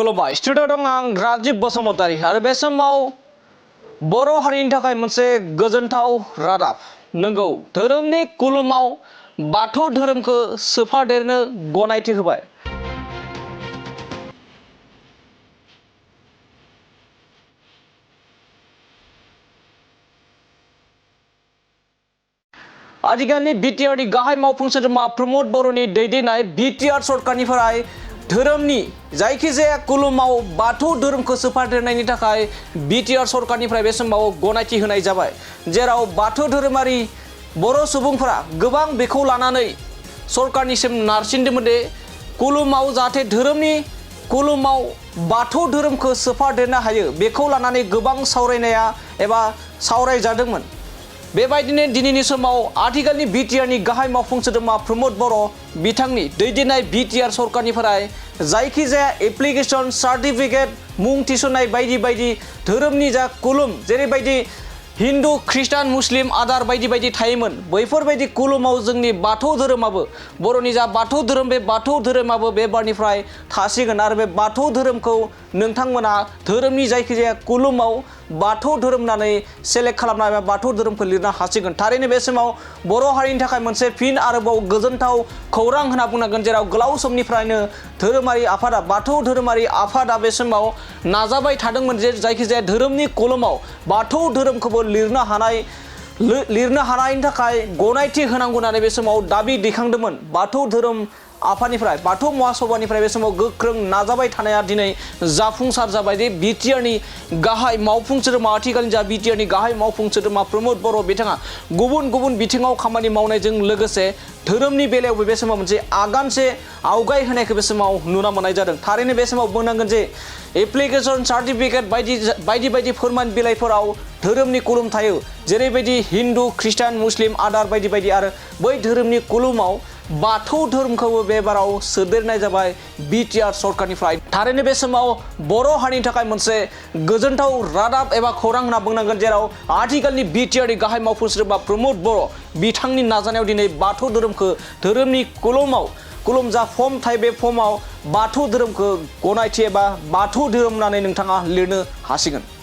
खुलुमबाय स्टुडिअ दं आं राजिब बसुमतारी आरो बे समाव बर' हारिनि थाखाय मोनसे गोजोनथाव रादाब नंगौ धोरोमनि कुलुमाव बाथौ धोरोमखौ सोफादेरनो गनायथि होबाय। आथिखालनि बिटिआरनि गाहाय मावफुं सोद्रोमा प्रमद बर'नि दैदेननाय बिटिआर सरकारनिफ्राय धोरोमनि जायखिजाया कुलुमाव बाथौ धोरोमखौ सोफादेरनायनि थाखाय बिटिआर सरकारनिफ्राय बे समाव गनायथि होनाय जाबाय, जेराव बाथौ धोरोमारि बर' सुबुंफोरा गोबां बेखौ लानानै सरकारनिसिम नारसिनदोंमोन दि कुलुमाव जाहाथे धोरोमनि कुलुमाव बाथौ धोरोमखौ सोफादेरनो हायो बेखौ लानानै गोबां सावरायनाया एबा सावरायजादोंमोन। बेबायदिनो दिनैनि समाव आथिखालनि बिटिआरनि गाहाय मावफुं सोद्रोमा प्रमद बर' बिथांनि दैदेननाय बिटिआर सरकारनिफ्राय जायखिजाया एप्लिकेशन सार्टिफिकेट मुं थिसननाय बायदि बायदि धोरोमनि जा कुलुम जेरैबायदि हिन्दु ख्रिस्टान मुस्लिम आदार बायदि बायदि थायोमोन बैफोरबायदि कुलुमाव जोंनि बाथौ धोरोमाबो बर'नि जा बाथौ धोरोम बे बाथौ धोरोमाबो बे बारनिफ्राय थासिगोन आरो बे बाथौ धोरोमखौ नोंथांमोना धोरोमनि जायखिजाया कुलुमाव बाथौ धोरोम होननानै सेलेक्ट खालामना एबा बाथौ धोरोमखौ लिरनो हासिगोन। थारैनो बे समाव बर' हारिनि थाखाय मोनसे फिन आरोबाव गोजोनथाव खौरां होनना बुंनांगोन, जेराव गोलाव समनिफ्रायनो धोरोमारि आफादा बाथौ धोरोमारि आफादा बे समाव नाजाबाय थादोंमोन जे जायखिजाया धोरोमनि कुलुमाव बाथौ धोरोमखौबो लिरनो हानायनि थाखाय गनायथि होनांगौ होननानै बे समाव दाबि दैखांदोंमोन। बाथौ धोरोम आफादनिफ्राय बाथौ महासभानिफ्राय बे समाव गोख्रों नाजाबाय थानाया दिनै जाफुंसार जाबाय दि बिटिआरनि गाहाय मावफुं सोद्रोमा आथिखालनि जा बिटिआरनि गाहाय मावफुं सोद्रोमा प्रमद बर' बिथाङा गुबुन गुबुन बिथिङाव खामानि मावनायजों लोगोसे धोरोमनि बेलायावबो बे समाव मोनसे आगानसे आवगाय होनायखौ बे समाव नुनो मोननाय जादों। थारैनो बे समाव बुंनांगोन जे एप्लिकेशन सार्टिफिकेट बायदि फोरमान बिलाइफोराव धोरोमनि कुलुम थायो, जेरैबायदि हिन्दु ख्रिस्टान मुस्लिम आदार बायदि बायदि आरो बै धोरोमनि कुलुमाव बाथौ धोरोमखौबो बे बाराव सोदेरनाय जाबाय बिटिआर सरकारनिफ्राय। थारैनो बे समाव बर' हारिनि थाखाय मोनसे गोजोनथाव रादाब एबा खौरां होनना बुंनांगोन, जेराव आथिखालनि बिटिआरनि गाहाय मावफुं सोद्रोमा प्रमद बर' बिथांनि नाजानायाव दिनै बाथौ धोरोमखौ धोरोमनि कुलुम जा फर्म थायो बे फर्माव बाथौ धोरोमखौ गनायथि एबा बाथौ धोरोम होननानै नोंथाङा लिरनो हासिगोन।